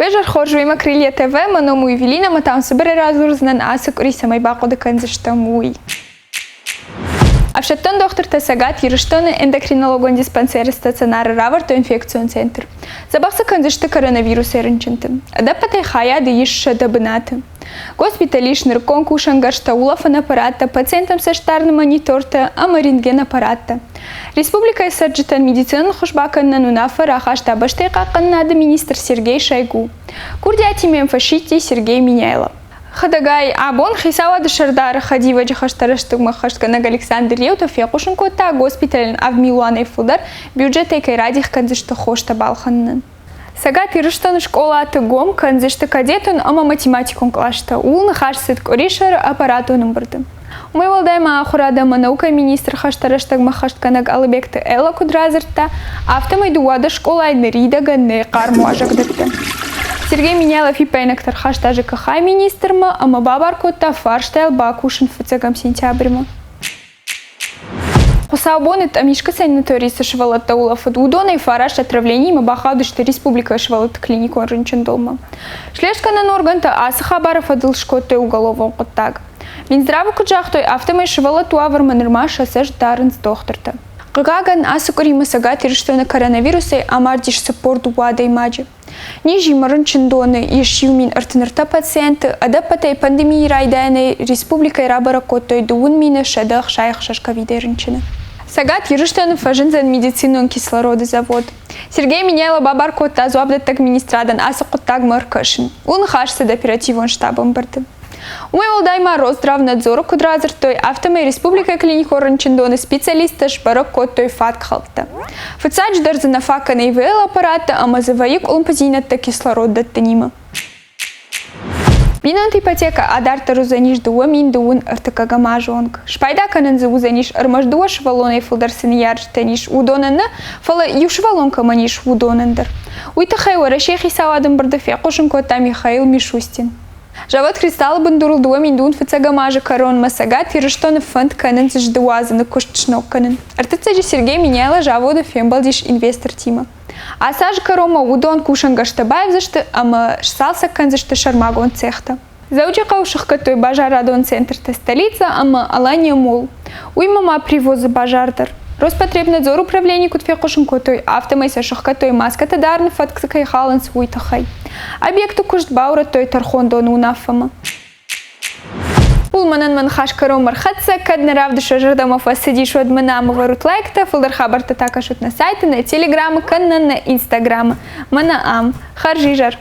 Уе хорз уемӕ Крылья ТВ, мӕ ном у Евелина, ӕмӕ та уын цыбырӕй радзурдзынӕн ацы къуыри цӕмӕй бахъуыды кӕндзыстӕм, уый. Ӕфсӕддон дохтыртӕ Цӕгат Ирыстоны эндокринологон диспансеры стационары равӕрдтой инфекцион центр. Дзӕбӕх дзы кӕндзысты коронавирусӕй рынчынты. Ӕдӕппӕтӕй хайады ис 100 бынаты. Госпиталы ис нырыккон кусӕнгӕрзтӕ, улӕфӕн аппараттӕ, пациенттӕм цӕстдарыны монитортӕ ӕмӕ рентген-аппараттӕ. Республикӕйы цӕрджытӕн медицинон ӕххуыс бакӕнынӕн уынаффӕ рахаста бӕстӕйы хъахъхъӕнынады министр Сергей Шойгу. Курдиатимӕ йӕм фӕсидти Сергей Меняйло. Хӕдӕгай, абон хицауады сӕрдары хӕдивӕджы хӕстӕ рӕстӕгмӕ ӕххӕстгӕнӕг Александр Реутов фехъусын кодта, госпиталӕн авд милуанӕй фылдӕр бюджетӕй кӕй радих кӕндзысты хостӕ балхӕнынӕн. Цӕгат Ирыстоны скъолаты гом кӕндзысты кадетон ӕмӕ математикон кълӕстӕ, ууыл ныхас цыд къуырисӕры аппаратон ӕмбырды. Уымӕй уӕлдай ма ахуырад ӕмӕ наукӕйы министр хӕстӕ рӕстӕгмӕ ӕххӕстгӕнӕг Алыбегты Элла куыд радзырдта, афтӕмӕй 12 скъолайы ныридӕгӕн нӕй хъарм уазӕгдӕттӕ. Сергей Меняйло фиппаинӕгтӕ ӕрхаста ЖКХ-йы министрмӕ ӕмӕ бабар кодта фарстайыл бакусын фыццӕгӕм сентябрьмӕ. Хуыцаубоны Тъӕмискы санаторийы цы сывӕллӕттӕ улӕфыд, уыдонӕй фараст отравлениимӕ бахаудысты республикӕйы сывӕллӕтты клиникон рынчындонмӕ. Слестгӕнӕн органтӕ ацы хабары фӕдыл скодтой уголовон хъуыддаг. Минздравы куыд загътой, афтӕмӕй сывӕллӕтты уавӕрмӕ нырма сӕ цӕст дарынц дохтыртӕ. Хъыгагӕн, ацы къуыримӕ Цӕгат Ирыстоны коронавирусӕй амардис 42 адӕймаджы. Низимӕ рынчындоны ис 1033 пациенты, ӕдӕппӕтӕй пандемийы райдайӕнӕй республикӕйы рабӕрӕг кодтой 11 166 ковидӕй рынчыны. Цӕгат Ирыстоны фӕзындзӕн медицинон кислороды завод. Сергей Меняйло бабар кодта дзуапдӕттӕг министрадӕн ацы хъуыддагмӕ ӕркӕсын. Уый ныхас цыд оперативон штабы ӕмбырды. Уымӕй уӕлдай ма Росздравнадзоры куыд радзырдтой, афтӕмӕй республикӕйы клиникон рынчындоны специалисттӕ сбӕрӕг кодтой фӕткхӕлдтӕ. Фыццаджыдӕр дзы нӕ фаг кӕны ИВЛ-аппараттӕ ӕмӕ дзы вӕййы къуылымпыдзинӕдтӕ кислород дӕттынимӕ. Бинонты ипотекӕ адарддӕр уыдзӕнис 2023 азы онг. Спайда кӕнын дзы уыдзӕнис ӕрмӕст дыууӕ сывӕллонӕй фылдӕр цы ныййарджытӕн ис, уыдонӕн нӕ, фӕлӕ иу сывӕллон кӕмӕн ис, уыдонӕн дӕр. Уый тыххӕй Уӕрӕсейы хицауады ӕмбырды фехъусын кодта Михаил Мишустин. Завод «Кристалл»-ы бындурыл 2000 фыццӕгӕм азы кӕронмӕ Цӕгат Ирыстоны фӕнд кӕнынц зды уадзыны куыст сног кӕнын. Ӕртыццӕджы Сергей Меняйло заводы фембӕлдис инвестортимӕ. Ацы азы кӕронмӕ уыдон кусӕнгӕрзтӕ баивдзысты ӕмӕ сцалцӕг кӕндзысты сӕрмагонд цехтӕ. Дзӕуджыхъӕуы сыхгӕдтой базарадон центртӕ «Столица» ӕмӕ «Алания Молл». Уыимӕ ма привозы базар дӕр. Роспотребнадзор управленийы куыд фехъусын кодтой, афтӕмӕй сӕ сыхгӕдтой маскӕтӕ дарыны фӕтк дзы кӕй халынц, уый тыххӕй. Объекты куыст баурӕдтой тӕрхондоны уынаффӕмӕ. Ул мӕнӕн мӕ ныхас кӕронмӕ рхӕццӕ, кӕд нӕ равдыст уӕ зӕрдӕмӕ фӕцыдис, уӕд мӕ нӕм ӕвӕрут лайктӕ, фылдӕр хабӕрттӕ та кӕсут нӕ сайты, нӕ телеграмы, кӕнӕ нӕ инстаграмы. Мӕнӕ ам. Хӕрзизӕр!